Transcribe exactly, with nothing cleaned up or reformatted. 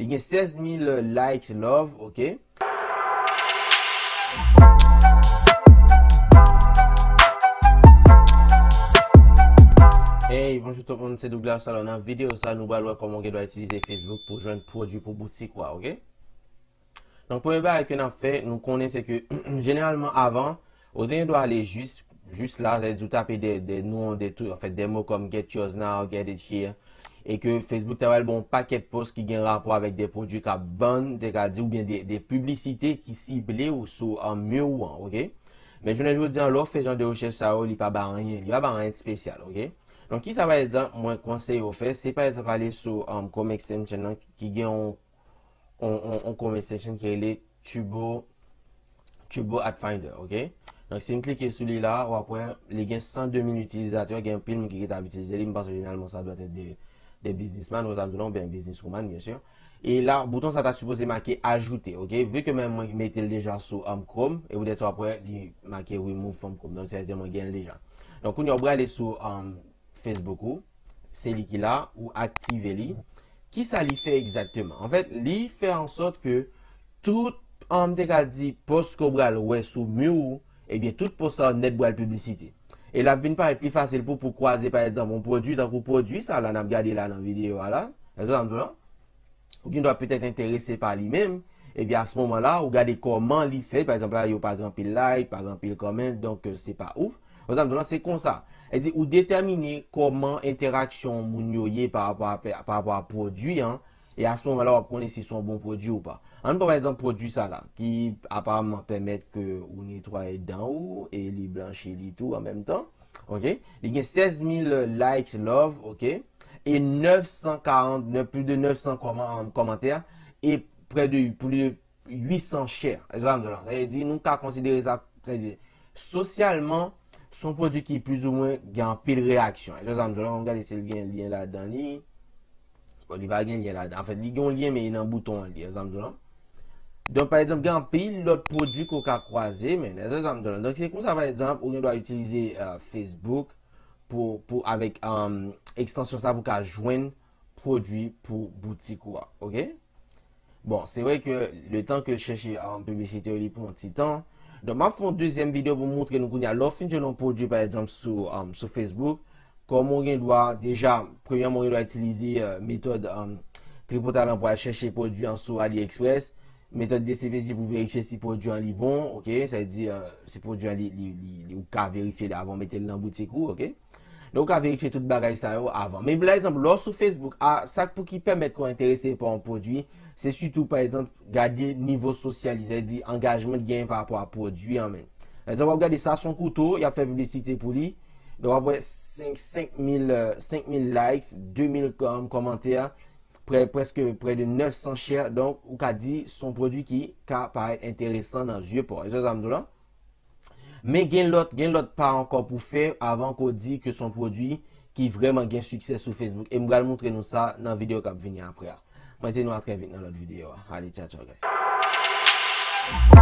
Li gen sèz mil likes, love, ok. Hey, bonjou tout moun, se Douglas. Alò, nan videyo sa, nou pral wè kòman w gen dwa itilize Facebook pou jwenn pwodui pou boutik ou a, ok? Donk, premye bagay ke n ap fè, nou konnen se ke, jeneralman, avan, ou te gen dwa ale jis, jis la, sa vle di ou tape de, de non, de tou, anfèt, de mo kòm "Get yours now", "Get it here", e ke Facebook ta pral ba w yon pakèt post ki gen rapò avèk de pwodui k ap vann, te ka di, oubyen de, de piblisite ki sible ou sou, um, mi w an, ok? Men jounen jodi a, lè w fè jan de rechèch sa yo, li pa ba anyen, li pa ba anyen de espesyal, ok? Donk, kisa, pa egzanp, mwen konseye w fè, se, pa egzanp, ale sou, um, Chrome extension nan ki gen yon, yon, yon, yon Chrome extension ki rele Turbo, Turbo Ad Finder, ok? Donk, si m klike sou li la, w ap wè, li gen san de mil itilizatè, gen anpil moun ki gentan ap itilize li, m panse jeneralman sa dwèt de, de biznisman, ou sa m di non, oubyen bizniswoman, byen si. E la, bouton sa ta sipoze make "Ajouter", ok? Vu ke mwen, mwen mete l deja sou, um, Chrome, e poutèt sa w ap wè, li make "Remove from Chrome". Donk, sa vle di mwen gen l deja. Donk, kounye a, w prale sou, um, Facebook ou, se li ki la, ou aktive li. Kisa li fè egzakteman? Anfèt, li fè an sòt ke tout, um, m te ka di, post ke w pral wè sou mi w, ebyen, tout post sa yo nèt pral piblisite. E l ap vin parèt pi fasil pou, pou kwaze, pa egzanp, yon pwodui, tankou pwodui sa la, n ap gade la nan videyo a la. Egzanp, la. Ou gen dwa petèt enterese pa li menm, epi a se moman la, ou gade kòman li fèt, pa egzanp la, yo pa gen anpil like, pa gen anpil comment, donk, euh, se pa ouf. Egzanp, la, se konsa. E di, ou detèmine kòman entèraksyon moun yo ye pa rapò a, pa rapò a pwodui an, e a se moman la, w ap konnen si se yon bon pwodui ou pa. Ann pran, pa egzanp, pwodui sa la, ki aparaman pèmèt ke ou netwaye dan ou, e li blanchi li tou an menm tan. Ok? Li gen sèz mil likes, love, ok? E nèf san karant, nèf, plis de nèf san kòman-, kòmantè, e prè de, plis de uit san share. Egzanp, sa vle di, nou ka konsidere sa, sa vle di, sosyalman, se yon pwodui ki plizoumwen gen anpil reyaksyon. Egzanp, nou gade si l gen lyen ladan li. Bon, li pa gen lyen ladan. Anfèt, li gen yon lyen, men li nan bouton an li, egzanp, la. Donk, pa egzanp, gen anpil lòt pwodui ke w ka kwaze, men, egzanp, la. Donk, se konsa, pa egzanp, ou gen dwa itilize, euh, Facebook pou, pou, avèk, euh, ekstansyon sa pou ka jwenn pwodui pou boutik ou a, ok? Bon, se vre ke letan ke l chèche, um, piblisite yo, li pran yon ti tan. Donk, m ap fè yon dezyèm videyo pou m montre nou kounye a. Lè w fin jwenn yon pwodui, pa egzanp, sou, um, sou Facebook, kòman w gen dwa, deja, premyèman, w gen dwa itilize, euh, metòd, um, tripotay lan pou al chèche pwodui an sou AliExpress. Metòd D C P J pou verifye si pwodui an li bon, ok? Sa vle di, euh, si pwodui an li, li, li, li, ou ka verifye li avan w mete l nan boutik ou, ok? Donk, ou ka verifye tout bagay sa yo avan. Men, pa egzanp, lè w sou Facebook, a, sa k pou ki pèmèt ke w enterese pa yon pwodui, se sitou, pa egzanp, gade nivo sosyal li, sa vle di angajman l genyen pa rapò a pwodui an menm. Pa egzanp, w ap gade sa, se yon kouto, y ap fè piblisite pou li. Donk, w ap wè senk, senk mil, euh, senk mil likes, de mil kòm-, kòmantè, prè-, prèske prè de nèf san share. Donk, ou ka di se yon pwodui ki ka parèt enteresan nan zye pa w. Egzanp, sa m di w la. Men gen lòt, gen lòt pa ankò pou fè avan ke w di ke se yon pwodui ki vrèman gen siksè sou Facebook. E m pral montre nou sa nan videyo k ap vini apre a. Mwen di nou a trè vit nan lòt videyo a. Ale, tchaw, tchaw, guys.